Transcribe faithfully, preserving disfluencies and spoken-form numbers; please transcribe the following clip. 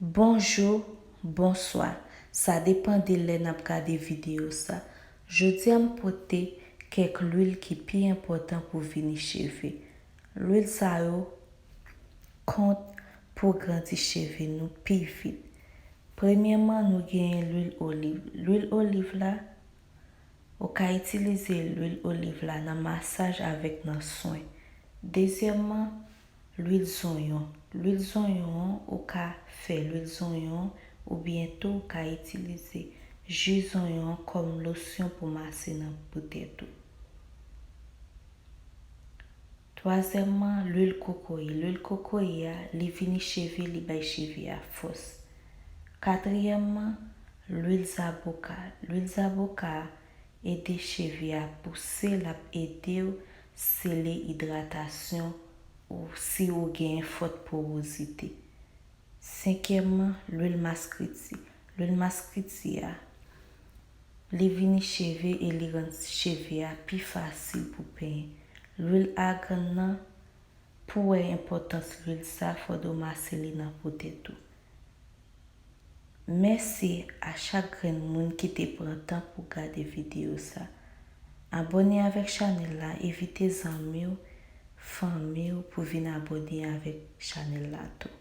Bonjou, bonswa. Sa depann de lè n ap gade videyo sa. Jodi a m pote kèk lwil ki pi enpòtan pou vini cheve. Lwil sa yo kont pou grandi cheve nou pi vit. Premyèman, nou genyen lwil oliv. Lwil oliv la, ou ka itilize lwil oliv la nan masaj avèk nan swen. Dezyèmman, lwil zonyon. Lwil zonyon an, ou ka fè lwil zonyon oubyen tou ou ka itilize ji zonyon an kòm losyon pou mase nan po tèt ou. Twazyèmman, lwil kokoye. Lwil kokoye a, li vini cheve, li bay cheve a fòs. Katriyèmman, lwil zaboka. Lwil zaboka a ede cheve a pouse, l ap ede w sele idratasyon ou si ou gen fòt porozite. Senkyèmman, lwil maskriti. Lwil maskriti a, li vini cheve e li rann cheve a pi fasil pou penyen. Lwil agann nan, pou wè enpòtans lwil sa, fòdwe w mase li nan po tèt ou. Mèsi a chak grenn moun ki te pran tan pou gade videyo sa. Abòne avèk chanèl la, envite zanmi w, fanmi w pou vin abòne avèk chanèl la tou.